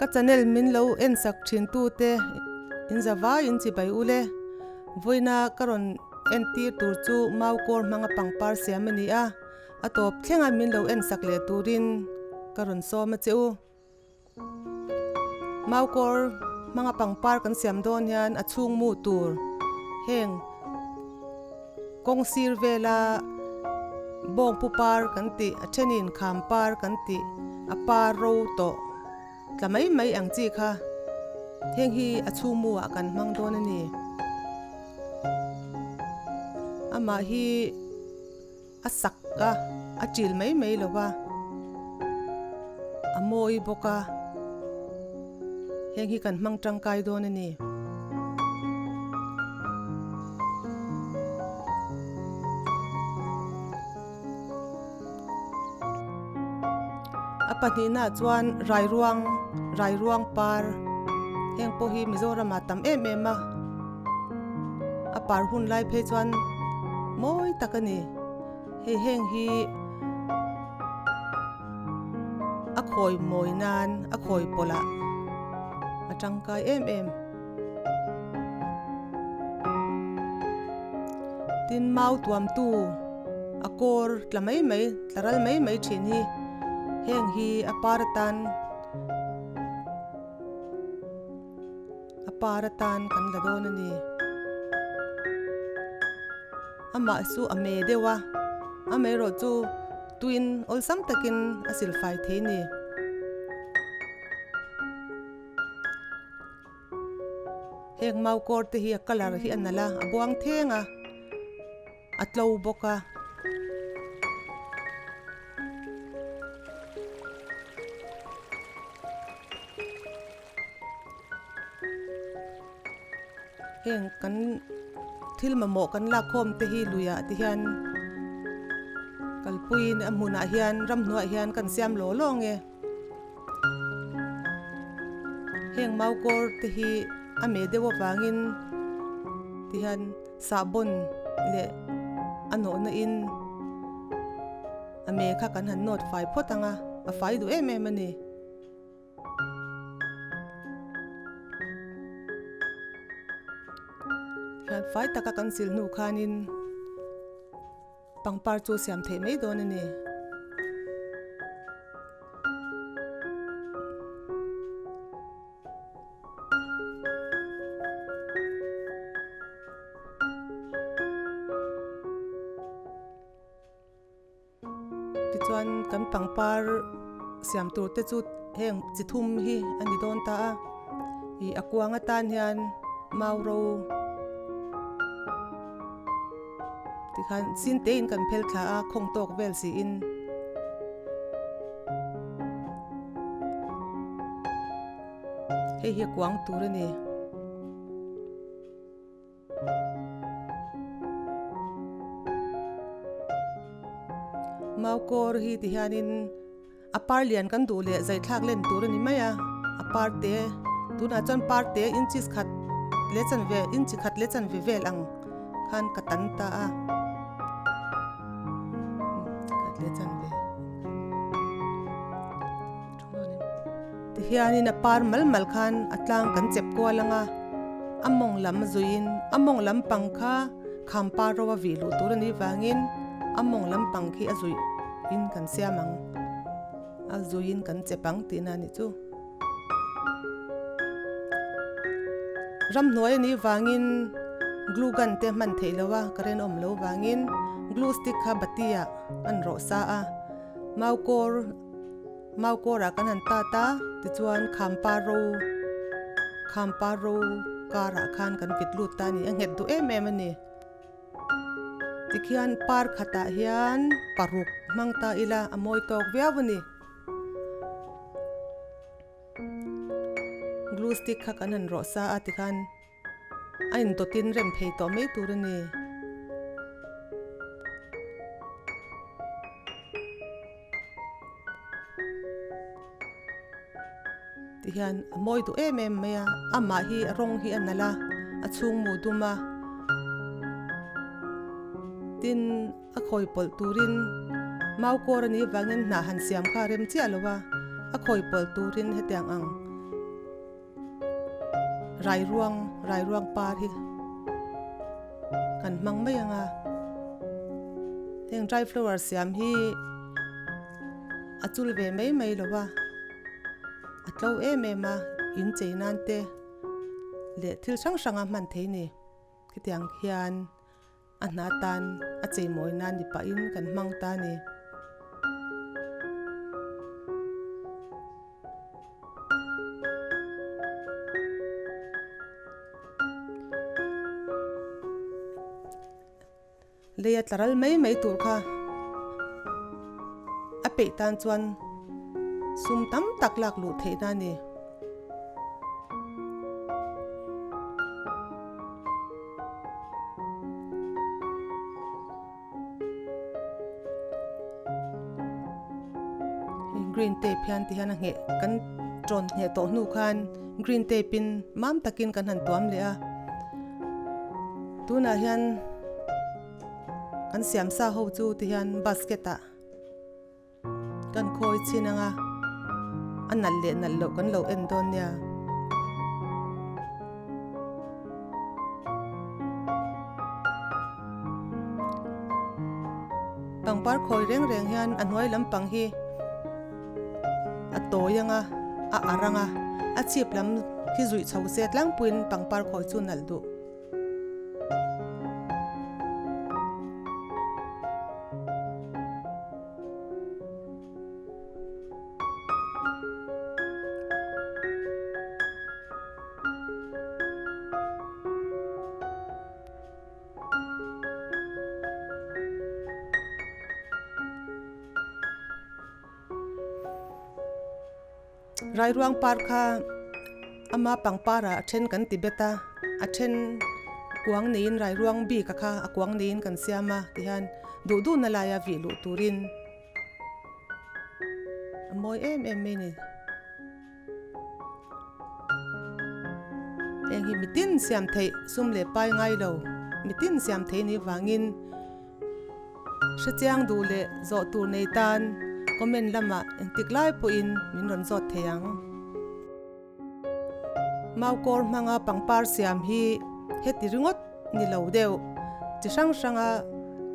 Ka channel min lo en sak thin tu te in za vai in chibai u le. Vawiina ka rawn en tir tur chu mau kawr hmanga pangpar siam a ni a, a tawp thlenga min lo en sak leh turin ka rawn sawm a che u. Mau kawr hmanga pangpar kan siam dawn hian a chhung mu tur heng kawng sir vela bawng pu par kan tih a thenin kham par kan tih a par ro tawh tla mai mai ang chi kha heng hi a chhung mu ah kan hmang dawn a ni. Amah hi. A sak a, a ṭil mai mai lo va, a mawi bawk a, heng hi kan hmang tangkai dawn a ni. A pahnihnaah chuan rairuang, rairuang par heng pawh hi Mizoramah tam em em a. A par hun lai phei chuan mawi tak a ni. Hei heng hi a khawi mawi nan a khawi pawlh ah a tangkai em em. Tin mau tuam tu a kawr tla mai mai tla ral mai mai thin hi heng hi a par atan A par atan kan la dawn a ni. Amah chu a me deuh a, amaherawh chu tuin awlsam takin a silfai thei a ni. Heng mau kawr te hi a colour hi a nalh a, a buang theng a. A tlo bawk a. Heng kan thil mamawh kan lak khawm te hi luiah te hian kalpuiin a hmunah hian ramhnuaiah hian kan siam law law ang e. Heng mau kawr te hi a meh deuh avangin tihian sahbawn leh a nawhna in a meh kha kan han nawt fai phawt ang a, a fai duh em em a ni. Hian fai taka kan sil hnu khanin pangpar chu siam theih mai dawn a ni. Tichuan kan pangpar siam tur te chu heng chi thum hi a ni dawn ta a ih a kuang atan hian mau ro tikhan sin te in kan phel thla a khawng tawk vel siin. Hei hi a kuang tur a ni. Mau kawr hi ti hianin a par lian kan duh leh zai thlak len tur a ni mai a, a par te tunah chuan par te inches khat leh chanve inchi khat leh chanve vel ang khan ka tan ta a khat leh chanve ti hianin a par mal mal khan a tlang kan chep kual ang a a mawng lam zuiin a mawng lampang kha kham par ro a vih luh tur a nih vangin a mawng lampang khi a zuih in kan siam ang a zuiin kan chep ang tihna a nih chu. Ramhnuai a nih vangin glue gun te hman theih lo a current awm lo vangin glue stick kha bati ah an rawh sa a mau kawr Mau kawrah kan han tat a, tichuan khampa ro khampa ro karah khan kan vit lut ta a ni, a nghet duh em em a ni. Tikhian par khatah hian paruk hmang ta ila a mawi tawk viau a ni. Glue stick kha kan han rawh sa a tikhan a indawtin rem phei tawh mai tur a ni. Ti hian a mawi duh em em mai a, amah hi a rawng hi a nalh a, a chhung mu dum a, tin a khawi pawlh turin mau kawr a nih avangin hnah han siam kha a rem chiah lo a, a khawi pawlh turin hetiang ang. Rairuang Rairuang par hi kan hmang mai ang a, heng dry flower siam hi a chul ve mai mai lo a, a tlo em em a, in chei nan te leh thil hrang hrang a hman thei ni. Khitiang khian a hna tan a cheimawi nan ni pahin kan hmang ta a ni. Lei a tla ral mai mai tur kha a peih tan chuan sum tam tak lak luh theihna a ni. Green tape hian ti hian a ngheh kan tawn ngheh tawh hnu khan green tape in mam takin kan han tuam leh a tunah hian kan siam sa ho chu ti hian basket ah Kan khawi chin anga a nalh leh nalh loh kan lo en dawn nia. Pangpar khawi reng reng hian a hnuai lampang hi a tawi anga a ar anga a chhip lam khi zuih chho se tlangpuiin pangpar khawi chu nalh duh. Rairuang par kha ama pangpar ah a then kan ti bet a a then kuang neiin rairuang bik a kha a kuang neiin kan siam a tihian duh duh na laia vih luh turin a mawi em em mai a ni. Heng hi mitin siam theih sum leh pai ngai lo mitin siam theih ni vangin Hrechiang duh leh zawh tur nei tan comment lamah engtik lai pawhin min rawn zawt thei ang. Maukawr hmanga pangpar siam hi heti ringawt ni lo deuh chi hrang hranga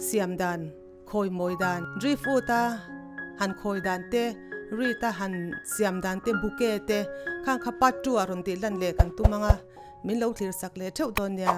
siam dan, khawi mawi dan, driftwood a han khawi dan te, reed a han siam dan te, bouquet te khang kha part two ah rawn tih lan leh kan tum ang a, min lo thlir sak leh theuh dawn nia.